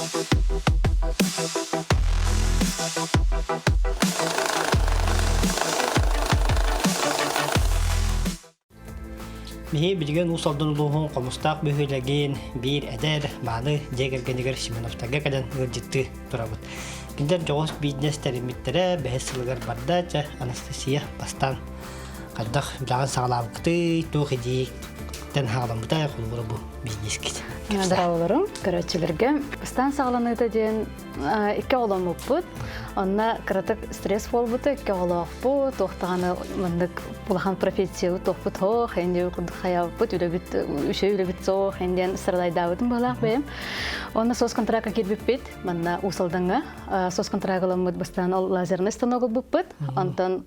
Биһи билигин Уус Алдан улууһун Хомустаах бөһүөлэгин биир эдэр мааны дьиэ кэргэнигэр Семеновтарга кэлэн ыалдьыттыы турабыт. Кинилэр дьоҕус бизнес тэриммиттэрэ бэһис сылыгар барда. Чэ, Анастасия бастаан хайдах үлэҕин саҕалаабыккытый, туох идиэттэн саҕаламмытай, холобура бу бизнескит? Дорооболорум, көрөөччүлэргэ. Бастаан саҕаланыыта диэн икки оҕоломмуппут. Онно кыратык стресс буолбута, икки оҕолоохпут, туох даҕаны маннык улахан профессиябыт туохпут суох, инди курдук хайаабыппыт, үлэбит үчүгэй үлэбит суох, диэн страдайдаабытым быһалаах бэйэм. Онно соцконтракка киирбиппит, манна Уус Алдаҥҥа соцконтрак ыламмыт бастаан ол лазерный станок ылбыппыт. Онтон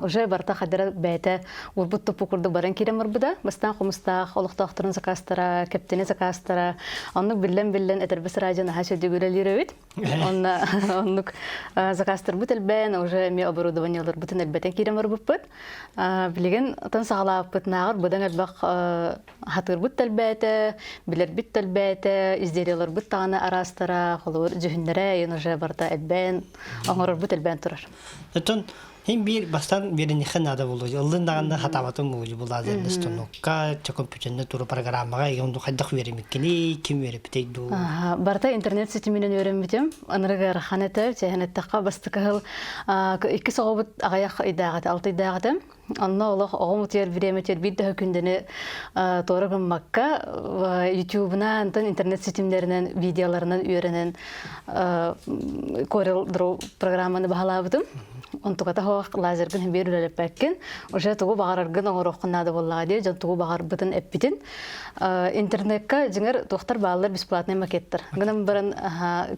уже барыта хадара бэйэтэ урбут туппу курдук баран киирэн барбыта. Бастаан хомустаах олохтоохторун заказтара, кэптини заказтара. Оннук биллэн-биллэн этэрбэс радио наһаа сүрдүк үлэлиир эбит. Онно оннук заказтарбыт элбээн, уже эмиэ оборудованиеларбытын элбэтэн киирэн барбыппыт. Билигин отон саҕалаабыппытынааҕар быдан элбэх хатыырбыт да элбээтэ, билэрбит да элбээтэ, изделиеларбыт даҕаны араастара, холобур, дьүһүннэрэ, иин уже барыта элбээн, оҥорорбут элбээн турар. Оттон Хин биир бастан биэриниэххэ наада буолуо. Ыллын даҕаны хатаабатым буолуо булаазерный станокка, чэ компьютерный туру программаҕа еген онду хайдах үөрэммиккиний, ким үөрэппитэй дуу? Барыта интернет ситиминэн үөрэммитим. Ынырык ыарахан этэ. Чэһин эттэххэ бастакы сыл иккис оҕобут аҕыйах ыйдаах этэ, алта ыйдаах этэ. Онно олох оҕом утуйар бириэмэтигэр биир да күндэни туора гыммакка ютубунан, интернет ситимнэринэн, видеоларынан үөрэнэн Corel Draw программаны баһылаабытым. Онтуката суох лазергын биир үлэлэппэккин, уже тугу баҕараргын оҥоруоххун наада буоллаҕа дии, дьон тугу баҕарбытын эппитин. Интернекка дьиҥэр туохтар бааллар бесплатный макеттар. Гынан баран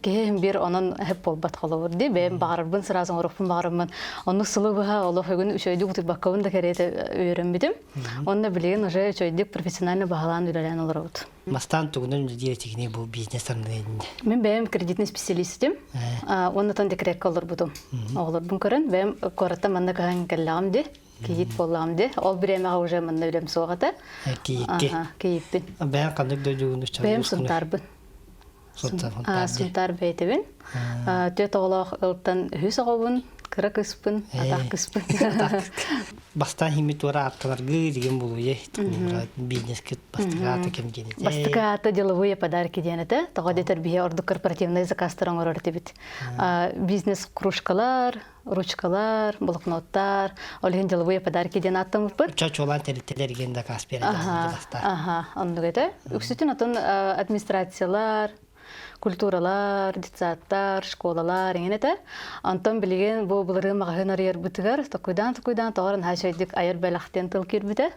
киһи биир онон хэп буолбат холобур дии, бэйэм баҕарарбын сразу оҥоруохпун баҕарарбын. Оннук сылы быһа олох бүгүн үчүгэйдик утуйбаккабын да кэриэтэ үөрэммитим. Онно билигин уже үчүгэйдик профессионально баһылаан үлэлээн олоробут. Бастаан тугунан үлэлиир этигиний бу бизнес арныйынна? Мин бэйэм кредитный специалистим. Уонна декретка олорбутум. Оҕолорбун көрөн, бэйэм куораттан манна көһөн кэллэҕим ди, кийиит буоллаҕым ди. Ол бириэмэҕэ уже манна үлэм суох этэ. Кийиикки. Кийииппин. Бэйэм ханнык дойдугун Бэйэм Сунтаарбын. Сунтаар бэйтэбин. Түөрт оҕолоох ылтан үһүс оҕобун, кыра кыспын, атах кыспын. Бастаан химми туора атталаргы деген булуе бизнескит бастакы аата кем диэн этэ. Бастакы аата деловые подарки диэн этэ. Тоҕо диэтэр биһи ордук корпоративный заказтар оҥорор этибит. Бизнес кружкалар, ручкалар, блокноттар, ол иһин деловые подарки диэн ааттаммыппыт. Чочулаан тэрилтэлэр ген заказ бере Аха, оннук этэ. Үксүтүн отон администрациялар, культуралар, детсадтар, школалар иҥэн этэ. Онтон билигин бу былырыын маҕаһыын арыйарбытыгар токуйдаан-токуйдаан тоҕор наһаа үчүгэйдик айар бэлэх диэн тыл киирбитэ.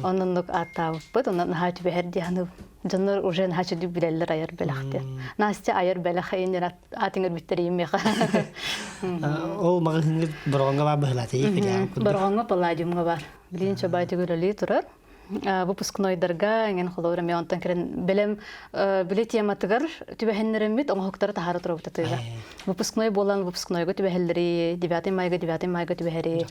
Оннук ааттаабыппыт, онон наһаа түбэһэр дии саныыбын. Дьоннор уже наһаа үчүгэйдик билэллэр айар бэлэх диэн. Настя айар бэлэх иһин аатыҥар бүттэриим миэхэ. Ол маҕаһыыҥҥыт Бороҕоҥҥо баар быһыылаата Бороҕоҥҥо Палладиумҥа баар. Билигин Чобай үлэлии турар. Выпускнойдарга эҥин холобур эмиэ онтон кэлэн бэлэм билэ тематыгар түбэһиннэриммит оҥоһуктары таһаара турабыт атыыга. Выпускной буолан выпускнойга түбэһэллэри, 9 майга 9 майга түбэһэри.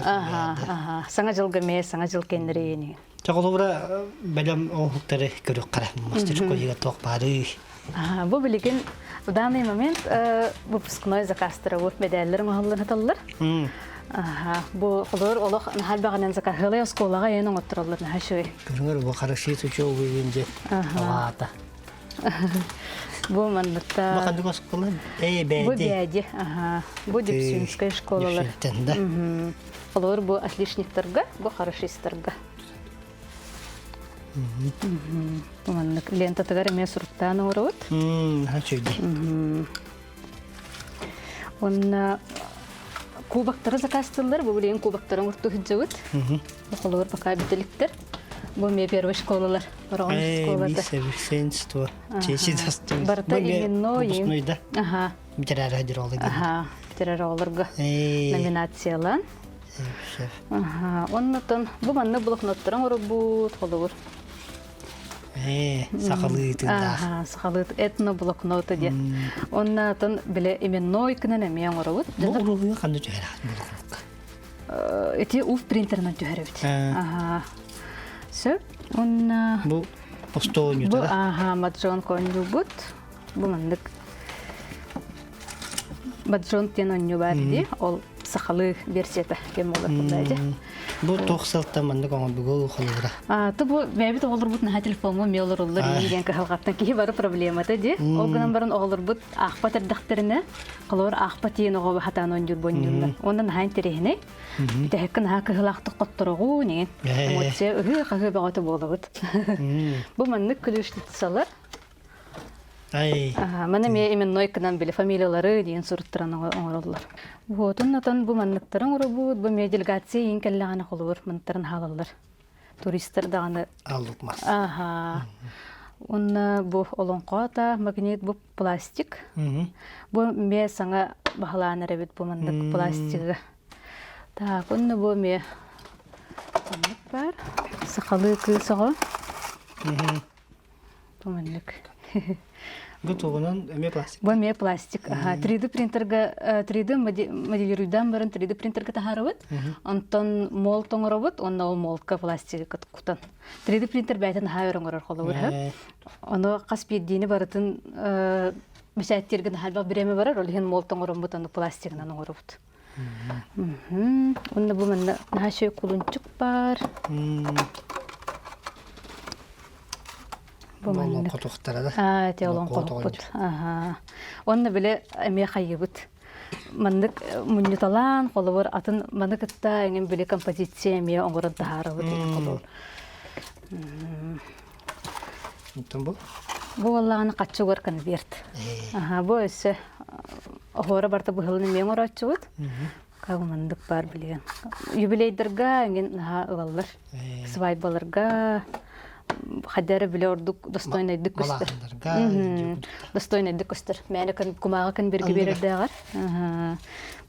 Аха, саҥа дьылга эмиэ саҥа дьыл кэннэри. Чэ холобура бэлэм оҥоһуктары көрүөххэ мастерскойга туох баарый? Бу билигин в данный момент выпускной заказтара бу медаллар оҥоһуллан сыталлар. Бу холобур олох наһаа элбэҕинэн закаһыалай оскуолаҕа эйэн оҥоттороллор наһаа үчүгэй. Көрүҥэр бу хороши учебы дьэ алаата. Бу манныкта. Бу ханнык оскуола? Э, бээди. Бу бээди, аха. Бу Дүпсүнскэй школалар. да. Холобур бу отличниктарга, бу хорошистарга. Маннык лентатыгар эмиэ суруктаан оҥоробут. Үчүгэй. Уонна кубоктары заказтыыллар. Бу билигин кубоктары оҥортуу сылдьабыт. Холобур пока бүтэликтэр. Бу эмиэ первый школалар. Бороҕон школата. Совершенство. Честь достоинство. Барыта именной. да. Ага. Бүтэрэр Ага. Бүтэрэр оҕолорго номинациялаан. Оннотон бу маннык блокноттарын оҥоробут, холобур. Ээ, сахалыы тыындаах. Сахалыы этно-блокнота диэн. Оннотон биле именной кынан эмиэ оҥоробут. Бу уруһуйу ханна түһэрэх блокнотка? Ити уф принтерынан түһэрэбит. Аха. Сөп. Онна Бу остуол Бу аха маджон коньюбут. Бу маннык. Баджон диэн оонньуу баар дии. Ол сахалыы версията диэн буолар буолла Бу туох сылтан маннык оҥорбугу холобура? То бу бэйэбит оҕолорбут наһаа телефоҥҥа эмиэ олороллор диэн кыһалҕаттан киһи бары проблемата дии. Ол гынан баран оҕолорбут аахпат эрдэхтэринэ, холобур аахпат диэн оҕо хатаан оонньуур бонньууллар. Уонна наһаа интэриэһинэй. Бүтэһиккэ наһаа кыһылаахтык хоттороҕу нигин. Эмоция ыһыы-хаһыы бөҕөтө буолабыт. Бу маннык ключницалар Ай. Маны эмиэ именной гынан били фамилиялары диэн суруттаран оҥороллор. Уотун отон бу манныктарын оҥоробут, бу эмиэ делегация иин кэллэҕинэ холобур манныктарын хаалаллар. Туристар даҕаны. Аллык мас. Аха. Уонна бу олоҥхо магнит бу пластик. Бу эмиэ саҥа баһылаан эрэбит бу маннык пластигы. Так, уонна бу эмиэ маннык баар. Сахалыы кыыс оҕо. Бу маннык. Бу тугунан эмиэ пластик. Бу эмиэ пластик. 3D принтерга 3D моделируйдаан баран 3D принтерга таһаарабыт. Онтон молд оҥоробут, уонна ол молдка пластигы кутан. 3D принтер бэйэтин наһаа өр оҥорор холобур. Ону хас биирдиини барытын бэчээттииргэ наһаа элбэх бириэмэ барар, ол иһин молд оҥороммут, ону пластигынан оҥоробут. Уонна бу манна наһаа үчүгэй кулунчук баар. Бу олоҥхотуохтара да. Аа, ити олоҥхоһуппут. Аха. Уонна били эмиэ хайыбыт. Маннык мунньуталаан, холобур, атын маны кытта эҥин били композиция эмиэ оҥорон таһаарабыт холобур. Онтон бу? Бу буоллаҕына хаччы угар конверт. Аха, бу өссө оһуора барыта быһылын эмиэ оҥорооччубут. Кабымандык баар билигин. Юбилейдарга эҥин наһаа ылаллар. Свадьбаларга хайда эрэ билэ ордук достойнайдык көстөр. Достойнайдык көстөр. Мээнэ кумааҕы конверги биэрэрдээҕэр.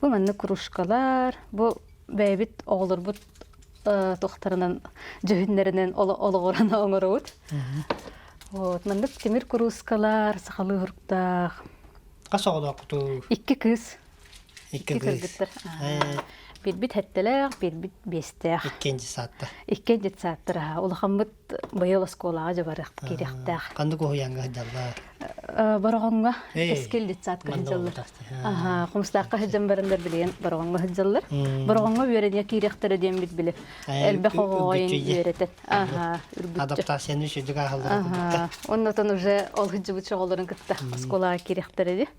Бу маннык кружкалар, бу бэйэбит оҕолорбут туохтарынан дьүһүннэринэн олоҕуран оҥоробут. Вот маннык тимир куруускалар, сахалыы хуруктаах. Хас оҕолоохпутуй? Икки кыыс. Икки кыргыттар. Биирбит сэттэлээх, биирбит биэстээх. Иккиэн детсадта. Иккиэн детсадтар аха. Улахаммыт быйыл оскуолаҕа дьабарыах киириэхтээх. Ханнык уһуйааҥҥа сылдьаллар? Бороҕоҥҥо Кэскил детсадка сылдьаллар. Аха, Хомустаахха сылдьан бараннар билигин Бороҕоҥҥо сылдьаллар. Бороҕоҥҥо үөрэниэ киириэхтэрэ диэммит били. Элбэх оҕоҕойун үөрэтэн. Аха, үргүччү. Адаптацияны үчүгдүк ааһаллара курдук. Оннотон уже ол сылдьыбыт оҕолорун кытта оскуолаҕа киириэхтэрэ дии.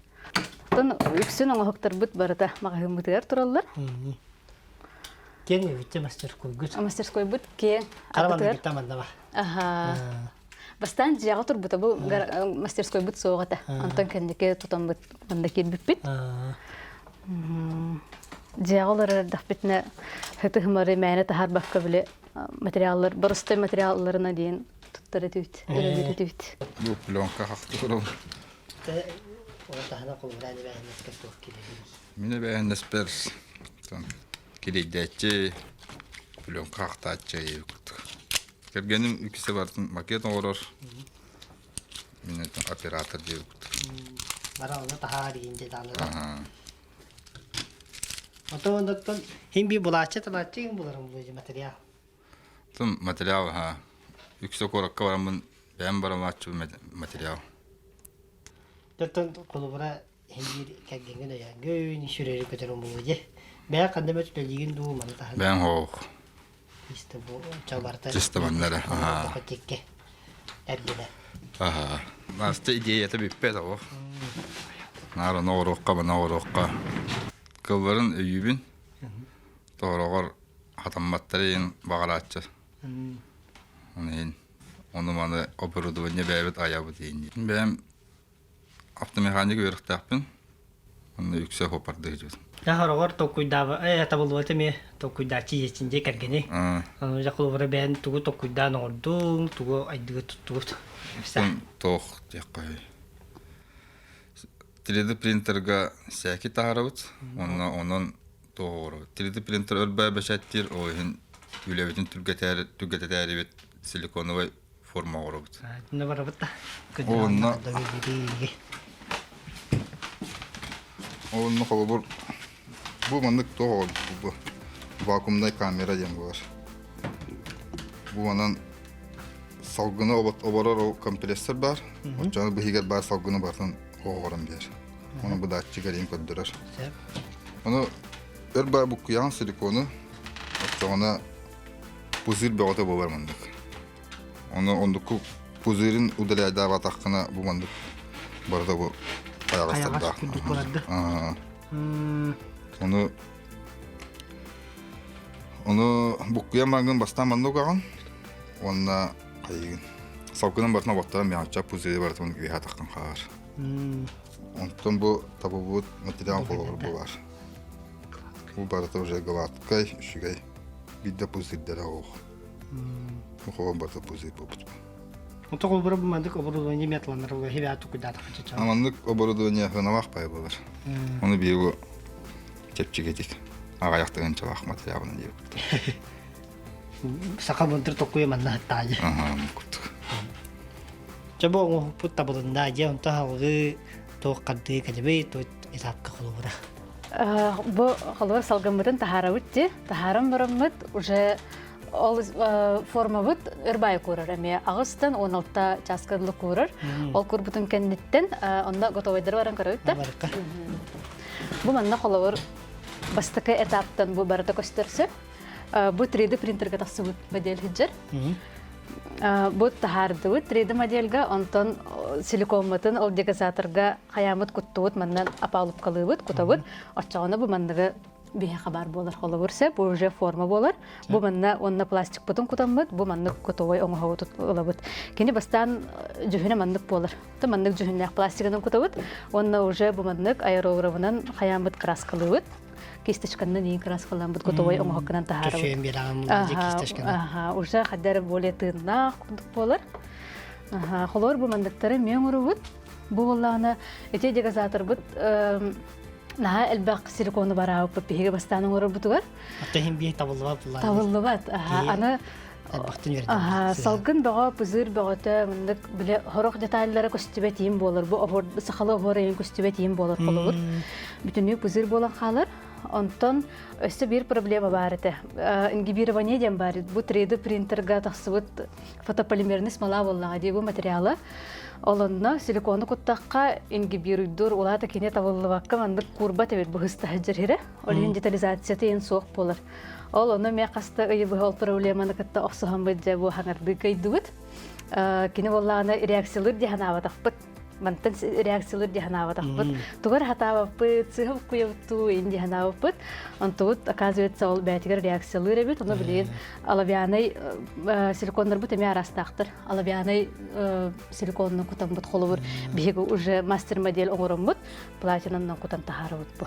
Оттон үксүн оҥоһуктарбыт барыта маҕаһыыммытыгар тураллар. Киэҥ эбит мастерскойгут. Мастерскойбут киэҥ. Хара манна бар. Аха. Бастаан дьиэҕэ турбута бу мастерскойбут суох этэ. Онтон кэнники тутаммыт манна киирбиппит. Дьиэҕэ олорор эрдэхпитинэ һытыһымары мээнэ таһаарбакка били материаллар боростой материалларына диэн туттар этибит, үлэлиир этибит. Бу пленка хахтырым. Мин эбээһинэспэр килийдээччи, пленка хахтааччы курдук. Кэргэним үксэ барытын макет оҥорор. Мин оператор диэбит курдук. Бара ону таһаар иин дьэ Отон оттон хин би булааччы талааччы буларым булуйду материал. Тун материал ха. Үксэ куоракка бараммын бэйэм барамааччы материал. Оттон холобура иһин биир кэргэҥҥин өйөөҥҥүн, сүрэри көтөрүн буолуо дии. Бэйэ ханна эмэ үлэлиигин дуу, маны таһынан. Бэйэм хоох. Чисто бу чабарта. Чисто манна эрэ. Аха. Тикке эргинэ. Аха. Наста идеята бүппэт оҕо. Наар ону оҕоруохха, маны оҕоруохха. Кылларын өйүүбүн. Тоҕороҕор хатамматтар иһин баҕарааччы. Оны иһин ону маны оборудование бэйэбит айабыт иһин. Бэйэм автомеханик үөрэхтээхпин. Онно үксэ хоппардыы сылдьыбытым. Дьэ хороҕор толкуйдаабы э табыллыбат эмиэ толкуйдааччы иэчин дьиэ кэргэни. Аны дьэ холобура бэйэн тугу толкуйдаан оҥордуҥ, тугу айдыгы туттугут. Туох диэххэ 3D принтерга сээки таһаарабыт. Онно онон туох 3D принтер өлбөй бэчээттиир, ол иһин үлэбитин түргэтэтээрибит силиконовай форма оҥоробут. Инна барабыт да. Онно Онно холобур бу маннык туох бу вакуумнай камера диэн буолар. Бу манан салгыны оборор компрессор бар. Оччону быһыгар баар салгыны барытын оҕорон биэр. Оны быдааччы кэлин көрдөрөр. Ону өр баа буккуйаҕын силикону, оччоҕуна пузырь бөҕөтө буолар маннык. Ону оннукку пузырын удаляйдаабатаххына бу маннык барыта бу хайаҕастардаах. Ону ону буккуйан баргын бастаан манна угаҕын уонна хайыгын салгынан барытын оботторон миэхэ пузыри барытын үөһэ таххан хаалар. Онтон бу табылбыт материал холобур бу бар. Бу барыта уже гладкай, үчүгэй. Биирдэ пузырьдара ох. Холон барыта пузырь буолбут. Онто холобура бу маннык оборудование метланар була хибэ тукудаата хачача. Маннык оборудование хынавах пай болар. Оны биһиги чэпчэкитик аҕайахтыгын чалах материалын диэбит. Саха мындыр токуйа манна хаттаайы. Аха, курдук. Чэ бу оҥоһукпут табылынна дьэ онто салгыы туох хардыы кэлэбэй туох этапка холобура. Бу холобур салгыммытын таһаарабыт дии. Таһааран бараммыт уже ол формабыт өр баайы куурар эмиэ аҕыстан 16 чааска дылы куурар. Ол куурбутун кэнниттэн онно готовайдары баран көрөбүт да. Бу манна холобур бастакы этаптан бу барыта көстөрсө. Бу 3D принтерге тахсыбыт модель сылдьар. Бу таһаардыбыт 3D модельга, онтон силикоммытын ол дегазаторга хайаамыт куттубут, манна опалубкалыыбыт, кутабыт. Оччоҕуна бу манныгы биһиэхэ баар буолар холобур сөп, бу уже форма буолар. Бу манна уонна пластикпытын кутаммыт, бу маннык готовой оҥоһобут ылабыт. Кини бастаан дьүһүнэ маннык буолар. То маннык дьүһүннээх пластигынан кутабыт, уонна уже бу маннык аэрографынан хайааммыт краскалыыбыт. Кисточканан иин краскаламмыт готовой оҥоһуккунан таһаарабыт. Аха, уже хаддар более тыыннаах курдук буолар. Аха, холор бу мандыктары мен оҥоробут. Бу буоллаҕына ити дегазаторбыт наһаа элбэх силикону бараабыппыт биһиги бастаан оҥорорбутугар. Ата иһин биир табыллыбат буллаа. Табыллыбат. Аха, аны Элбэхтин үөрдэн. Салгын бөҕө, пузырь бөҕөтө, мындык биле хорох детальлара көстүбэт иин буолар. Бу оһор сахалы оһор эйин көстүбэт иин буолар холобур. Бүтүннүү пузырь буолан хаалар. Онтон өссө биир проблема баар этэ. Ингибирование диэн баар. Бу 3D принтерга тахсыбыт фотополимерный смола буоллаҕа дии бу материала. Ол онно силикону куттахха ингибируйдуур улаата кини табыллыбакка маннык куурбат эбит быһыста сылдьар Ол иһин детализацията иһин суох буолар. Ол ону эмиэ хаста ыйы быһа ол проблеманы кытта охсуһаммыт дьэ бу хаҥардыы кыайдыбыт. Кини буоллаҕына реакциялыыр дии санаабатахпыт. Мантан реакциялыыр дии санаабатахпыт. Тугар хатаабаппыт, сыыһа буккуйабыттуу ин дии санаабыппыт. Онтубут, оказывается, ол бэйэтигэр реакциялыыр эбит. Ону билигин оловянай силиконнарбыт эмиэ араастаахтар. Оловянай силиконну кутаммыт холобур биһиги уже мастер-модель оҥороммут платинаннан кутан таһаарабыт бу.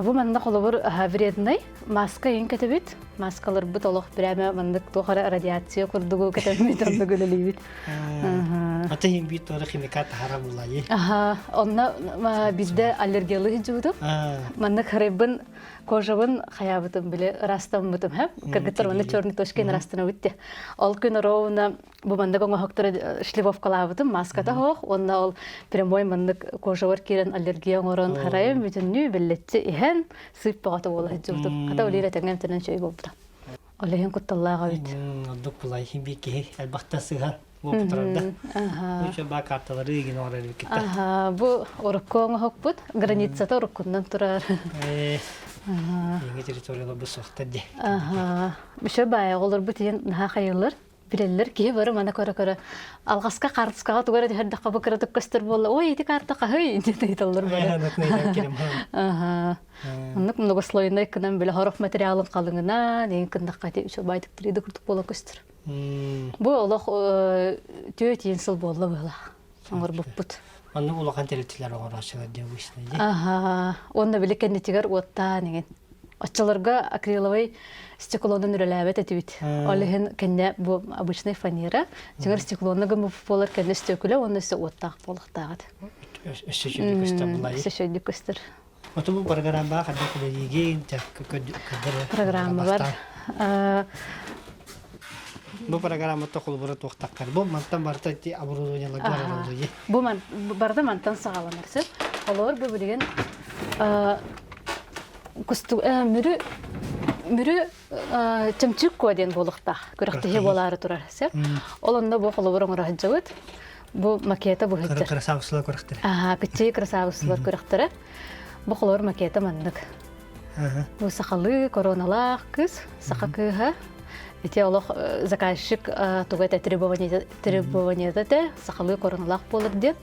Бу манна холобур вредный маска иҥ кэтэбит. Маскаларбыт олох прямо маннык туох эрэ радиация курдугу кэтэммит оннук үлэлиибит. Ата иһин биир туора химикат таһара буллайы. Аха, онно бизде аллергиялы хиджубутум. Маннык харайбын кожабын хаябытым биле ырастаммытым һэ. Кыргыттар манна черный точкой ырастанабыт те. Ол күн ровно Бу маннык оҥоһуктары шлифовкалаабытым, маската суох уонна ол прямой маннык кожабар киирэн аллергия оҥорон харайым бүтүннүү биллэччи иһэн сыып бөҕөтө буола сылдьыбытым. Хата олиир этэҥҥэ эмтэнэн үчүгэй буолбута. Ол иһин кутталлаах эбит. Ордук булай иһин биир киһи элбэхтэн сыһан буолбутарда. Бу баа карталары игин оҥорор эбиккит. Аха, бу урукку оҥоһукпут границата уруккунан турар. Иҥи территориялар бу суохтар дии. Аха, Бүшө баайа оҕолорбут иһин наһаа хайыллар. Билэллэр киһи бары мана көрө-көрө алҕаска хаартыскаҕа тугу эрэ түһэрдэххэ бу кыратык көстөр буолла ой ити карта хаһый диэн ыйыталлар бары. Аха. Оннук многослойный кынан билэ хорох материалын халыҥына деген кындахха ити үчүгэй байтык тирииде курдук буола көстөр. Бу олох түө сыл буолла быһылаах оҥорбуппут. Маннык улахан тэрилтэлэр оҥорооччулар диэн обычно дии. Аха. Уонна били кэннитигэр уоттаан иҥин. Оччолорго акриловай стеклонун үлэлээбэт этибит. Ол иһин кэннэ бу обычный фанера. Дьиҥэр стеклонна гыммыт буолар кэннэ стекло уонна өссө уоттаах буолуохтааҕыт. Өссө үчүгэй көстөр булай. Өссө үчүгэйдик көстөр. Ото бу программаҕа хайдах үлэлиигин, көрдөр Программа бар. Бу программата холобура туохтаххар. Бу мантан барыта ити оборудованиеларга барар олуйи. Бу барыта мантан саҕаланар сөп. Холобур бу билигин Мүрү Мүрү чөмчүүк куо диэн буолуохтаах. Күрэхтэһии буолаары турар сөп. Ол онно бу холобур оҥоро сылдьабыт. Бу макета быһыттар. Красавцылар күрэхтэрэ. Аха, кыччыы красавцылар күрэхтэрэ. Бу холор макета маннык. Бу сахалыы короналаах кыз, саха кыыһа. Ити олох заказчик туга этэ требованиета те сахалыы короналаах буолар диэн.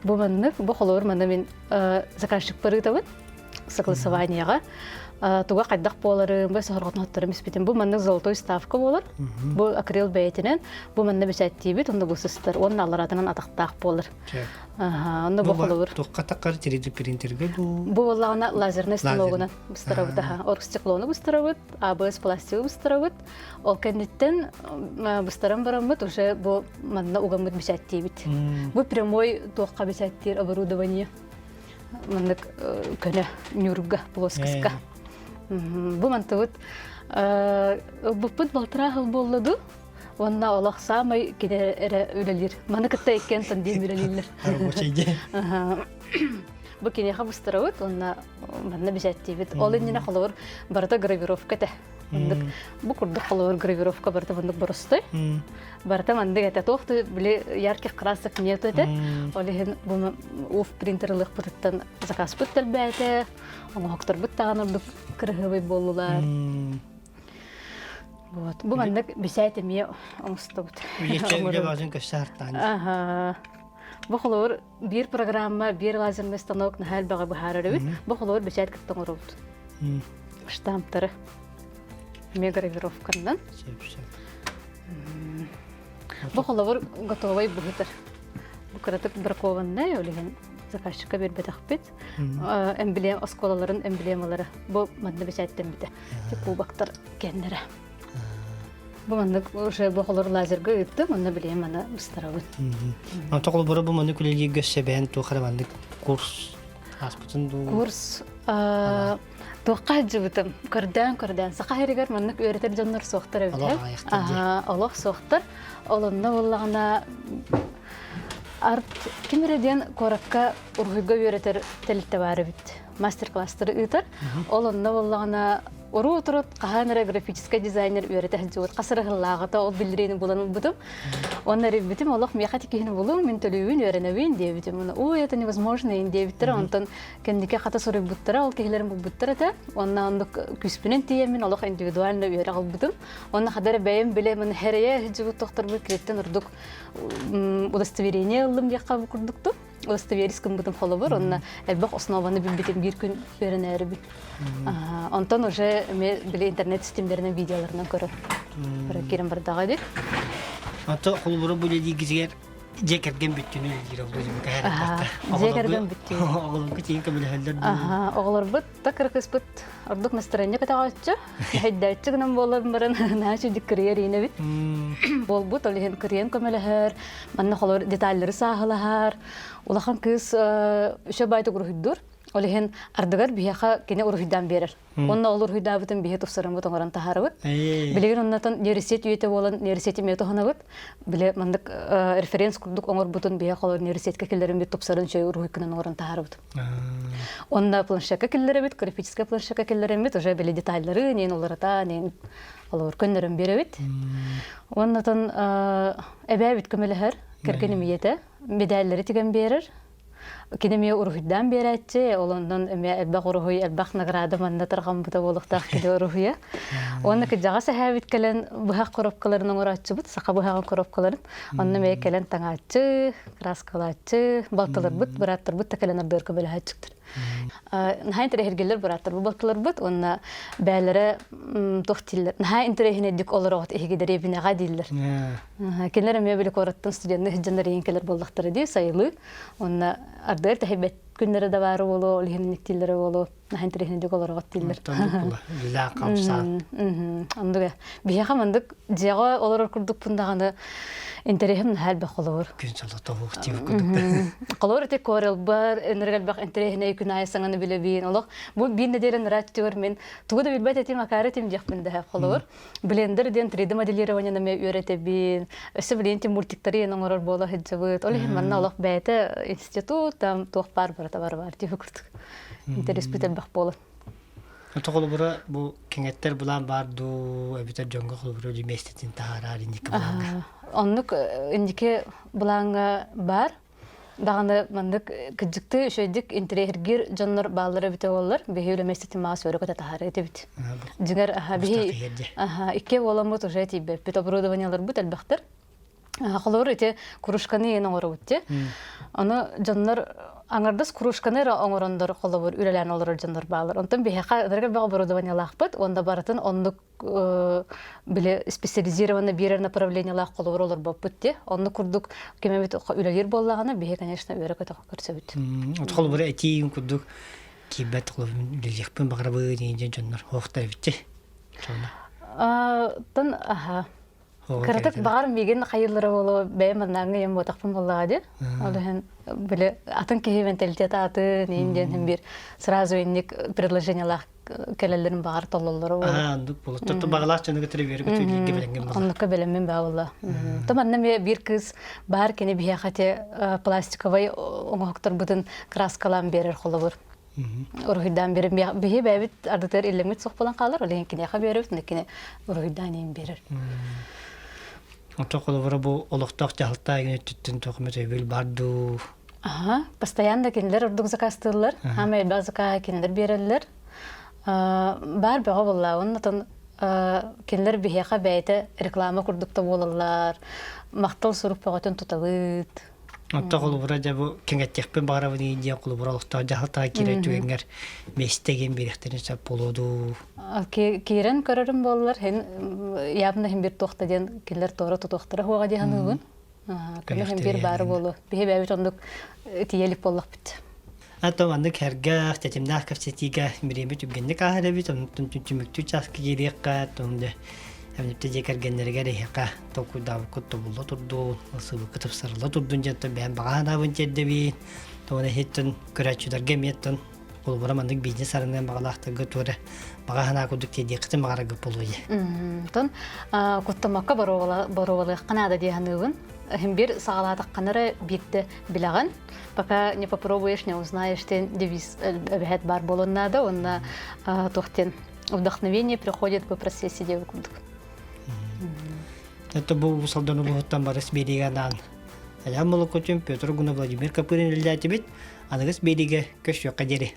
Бу маннык, бу холор манна мин заказчик барыытабын согласованияҕа туга хайдах буоларын, бу соһорҕотун хотторум испитим. Бу маннык золотой ставка буолар. Бу акрил бэйэтинэн, бу манна бэчээттиибит, онно бу сыстар, уонна алларатынан атахтаах буолар. Онно бу холобур. Туохха таххар 3D принтерге бу? Бу буоллаҕына лазерный станогунан быстарабыт аха. Оргстеклону быстарабыт, АБС пластигы быстарабыт. Ол кэнниттэн быстаран бараммыт уже бу манна угаммыт бэчээттиибит. Бу прямой туохха бэчээттиир оборудование. Маннык көнө ньуурга плоскоска. Бу мантыбыт ылбыппыт балтараа сыл буолла дуу? Уонна олох саамай кини эрэ үлэлиир. Маны кытта иккиэн тандем үлэлииллэр. Бу киниэхэ быстарабыт уонна манна бэчээттиибит. Ол иннинэ холобур барыта гравировка этэ. Маннык бу курдук холобур гравировка барыта маннык боростой. Барыта маннык этэ. Туох да били ярких красок нету этэ. Ол иһин бу уф принтер ылыахпытыттан заказпыт тэлбээтэ, оҥоһукторбут даҕаны ордук кырыһыабай буоллулар. Вот. Бу маннык бисээт эмиэ оҥостубут. Үлэ баҕатын көссө артаан. Аха. Бу холобур биир программа, биир лазерный станок наһаа элбэҕи быһаарар эбит. Бу холобур бэчээт кытта оҥоробут. Штамптары. Эмиэ гравировканнан. Сөп, сөп. Бу холобур готовай быһытар. Бу кыратык бракованный, ол иһин заказчикка биэрбэтэхпит. Эмблем, оскуолаларын эмблемалара. Бу манна бэчээттэммитэ. Кубоктар кэннэрэ. Бу маннык уже бу холор лазерга ыыттым, онно билиэм аны быстарабын. Онто холобура бу маннык үлэлииргэ сэбээн туох эрэ маннык курс ааспытын дуу? Курс туохха сылдьыбытым. Көрдөөн-көрдөөн. Саха сиригэр маннык үөрэтэр дьоннор суохтар эбит. Олох аҕыйахтар дии. Олох суохтар. Ол онно буоллаҕына арт ким эрэ диэн куоракка уруһуйга үөрэтэр тэрилтэ баар эбит. Мастер-класстары ыытар. Ол онно буоллаҕына урут-урут хаһан эрэ графическай дизайнер үөрэтэ сылдьыбыт хас эрэ сыллааҕыта ол биллэриини булан ылбытым. Уонна эрийбитим олох миэхэ тикиһин булуҥ, мин төлүүбүн, үөрэнэбин диэбитим. Уонна ой, это невозможно диэбиттэрэ. Онтон кэнники хата суруйбуттара, ол киһилэрин булбуттар этэ. Уонна оннук күүспүнэн тиийэммин олох индивидуально үөрэх ылбытым. Уонна хата эрэ бэйэм билэ маны хэрэйэ сылдьыбыт тохторбут киниттэн ордук удостоверение ыллым диэххэ курдукту. Удостоверись гыммытым холобур, онно элбэх основаны билбитим биир күн үөрэнээрибин. Онтон уже эмиэ били интернет системдэринэн видеоларынан көрөр. Киирэн бардаҕа дии. Ото холобура бу үлэлииргитигэр дьиэ кэргэн бүттүнүү үлэлиир ол Дьиэ кэргэн бүттүүнүү. Оҕолорго тиийэн көмөлөһөллөр дуу. Оҕолорбут да кыргыспыт ордук настроение көтөҕөөччү, өйдөөччү гынан буолан баран наһаа үчүгдүк кырыйар иинэбит. Буолбут, ол иһин кырыйан көмөлөһөр, манна холор деталлары сааһылаһар. Улахан кыыс үчө баайтык уруһуйдуур. Ол иһин ардыгар биһиэхэ кини уруһуйдаан биэрэр. Онно ол уруһуйдаабытын биһи тупсарыммыт оҥорон таһаарабыт. Билигин оннотон нейросеть үйэтэ буолан нейросети эмиэ туһанабыт. Били маннык референс курдук оҥорбутун биһи холор нейросетька киллэрин бит тупсарын үчүгэй уруһуйкунан оҥорон таһаарабыт. Онно планшекка киллэрэбит, графическай планшекка киллэреммит, уже били деталлары нен уларата, нен олор көннөрөн биэрэбит. Оннотон эбээбит көмөлөһөр, кэргэним ийэтэ, медаллары тигэн биэрэр. Кини эмиэ уруһуйдаан биэрээччи, ол онон эмиэ элбэх уруһуй, элбэх награда манна тарҕаммыта буолуохтаах кини уруһуйа. Уонна кырдьаҕас эһээбит кэлэн быһах коробкаларын оҥорооччубут, саха быһаҕын коробкаларын. Онно эмиэ кэлэн таҥааччы, краскалааччы, балтыларбыт, бырааттарбыт да кэлэн ардыгар көмөлөһөөччүктэр. Наһаа интэриэһиргииллэр бырааттарбыт балтыларбыт уонна бээлэрэ туох дииллэр, наһаа интэриэһинэйдик олороҕут эһиги дэриэбинэҕэ дииллэр. Кинилэр эмиэ били куораттан студенныы сылдьаннар иһин кэлэр буоллахтара дии, сайылыы. Уонна ардыгар тэһийбэт күннэрэ да баара буолуо, ол иһин дииллэрэ буолуо, наһаа интэриэһинэйдик олороҕут дииллэр. Үлэлээх хамсаан. Оннук биһиэхэ маннык дьиэҕэ олорор курдукпун даҕаны интэриэһим наһаа элбэх холобур. Күн соло тобук диир курдук. Холобур ити Корелбар ынырык элбэх интэриэһинэй күн аайы саҥаны билэбин. Олох бу биир нэдиэлэ ныраа түгэр мин тугу да билбэт этим, акаары этим диэхпин дэһэ холобур. Блендер диэн 3D моделированиены эмиэ үөрэтэбин. Өссө билигин тим мультиктары иэн оҥорор буола сылдьабыт. Ол иһин манна олох бэйэтэ институт, там туох баар барыта бар бар диэки курдук. Интэриэспит элбэх буолан. Холобура бу кэҥэттэр былаан баар дуу, эбэтэр дьоҥҥо холобура миэстэтин таһаарар инники былааҥҥа. Оннук инники былааҥҥа баар. Даҕаны маннык кыдьыктыы үчүгэйдик интэриэһиргиир дьоннор бааллара эбитэ буоллар, биһи үлэмэ ситимаҕа сөөрө көтө таһаарыы этибит. Дьиҥэр, биһи икки буоламмыт уже тиийбэппит, оборудованиеларбыт элбэхтэр. Холобур, ити кружканы иэн оҥоробут дии. Ону дьоннор аҥардас кружканы эрэ оҥороннор холобур үлэлээн олорор дьоннор бааллар. Онтон биһиэхэ ынырык элбэх оборудованиелаахпыт уонна барытын оннук били специализированно биэрэр направлениелаах холобур олорбоппут дии. Оннук курдук ким эбит үлэлиир буоллаҕына, биһи, конечно, үөрэ-көтө көрсөбүт. Холобур, этиим курдук киирбэт холобур үлэлиэхпин баҕарабын диэн дьоннор оһохтор эбитчи. Тон аха Кыратык баҕар миигин хайыыллара буолуо бэйэм маннааҥҥы ийэм буотахпын буоллаҕа дии. Ол иһин били атын киһи менталитет аатын иин диэн биир сразу инник предложениелаах кэлэллэрин баҕар толлоллоро буолуо. Аа, оннук буолуо. Тотто баҕалаах дьону кытары үөрэ көтө билэҥҥин буолла. Оннукка бэлэммин баа буолла. То манна эмиэ биир кыыс баар кини биһиэхэ ити пластиковай оҥоһуктарбытын краскалаан биэрэр холобур. Уруһуйдаан биэрэн биһи бэйэбит ардытыгар иллэммит суох буолан хаалар, ол иһин киниэхэ биэрэбит, онно кини уруһуйдаан иһин биэрэр. Онтон холобура бу олохтоох дьаһалта игин өттүттэн туох эмэ өйөбүл бар дуу? Аха, постоянно кинилэр ордук заказтыыллар, хаама элбэх закаһы кинилэр биэрэллэр. Баар бөҕө буоллаҕын, отон кинилэр биһиэхэ бэйэтэ реклама курдук да буолаллар, махтал сурук бөҕөтүн тутабыт. Онто холобура дьэ бу кэҥэттиэхпин баҕарабын диэн холобура олохтоох дьаһалтаҕа киирэр түгэҥҥэр миэстэ диэн биэриэхтэрин сөп буолуо дуу? Киирэн көрөрүм буоллар, һин явно һин биир туохта диэн кинилэр туора тутуохтара хуоҕа дии саныыбын. Көмө һин биир баары буолуо. Биһи бэйэбит оннук тиийэ илик буоллахпыт. Ато маннык эргэх, тэтимнээх кэпсэтиигэ бириэмэ түргэнник ааһар эбит, онтон түмүктүү чааска киириэххэ, дьэ эбнипте дьиэ кэргэннэригэр эһиэхэ толкуйдаабыккыт тобулла турдун, ылсыбыккыт тупсарылла турдун диэн бэйэм баҕа санаабын тиэрдэбин. Тоҕо иһиттэн көрөөччүлэргэ эмиэ холобура маннык бизнес арыныан баҕалаахтарга туора баҕа санаа курдук тиэрдиэххитин баҕараргыт буолуо дии. Онтон куттамакка боруобалыахха наада дии саныыбын. Иһин биир саҕалаатаххына эрэ биирдэ билэҕин. Пока не попробуешь, не узнаешь диэн девиз эбэһээт баар буолуон наада уонна туох диэн вдохновение приходит по процессе диэбит курдук. Это бу Усалдан улууһуттан барыс биэриигэ анаан Алян Молокотин, Петр Гуна, Владимир Копырин үлэлээтибит. Аныгыс биэриигэ көрсүөххэ диэри.